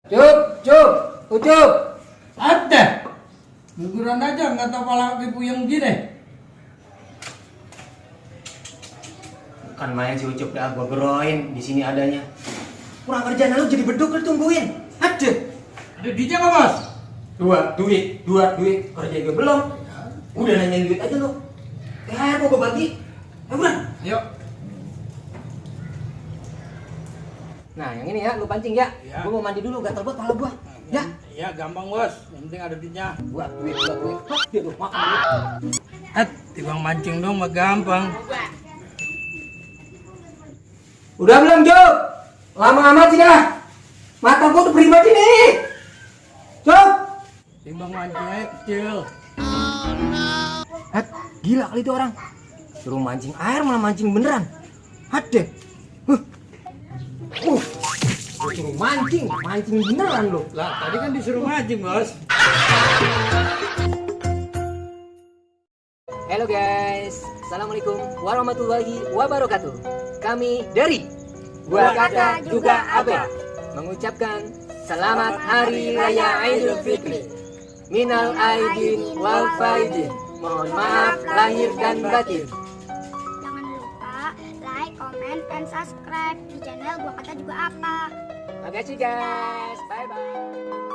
Cup, ucup. Ada. Guguran aja nggak tahu pala kaki puyeng gini. Bukan main si Ucup dah, gua geroin di sini adanya. Kurang kerjaan lu jadi beduk lu tungguin. Ada. Ada duitnya nggak bos? Dua duit. Kerja gue belum. Udah nanyain duit aja lu. Mau gua bagi. Udah. Ayo. Nah, yang ini ya, lu pancing ya. Ya. Gua mau mandi dulu, gatal banget pala gua. Ya. Ya gampang bos. Yang penting ada duitnya. Buat duit. Hah, dia lu makan duit. Timbang mancing dong mah gampang. Udah belum, Cup? Lama amat sih dah. Mata gua udah pribadi nih. Cup. Timbang mancing aja kecil. Gila kali itu orang. Suruh mancing air malah mancing beneran. Ada. Suruh mancing beneran lo. Lah tadi kan disuruh mancing bos. Halo guys, assalamualaikum warahmatullahi wabarakatuh. Kami dari Buat Kata Juga Abe mengucapkan selamat Hari Raya Idul Fitri. Minal aidin wal faidin. Mohon maaf lahir dan batin. Jangan lupa like, comment, dan subscribe di channel Gua Kata Juga Apa. Makasih guys, bye bye.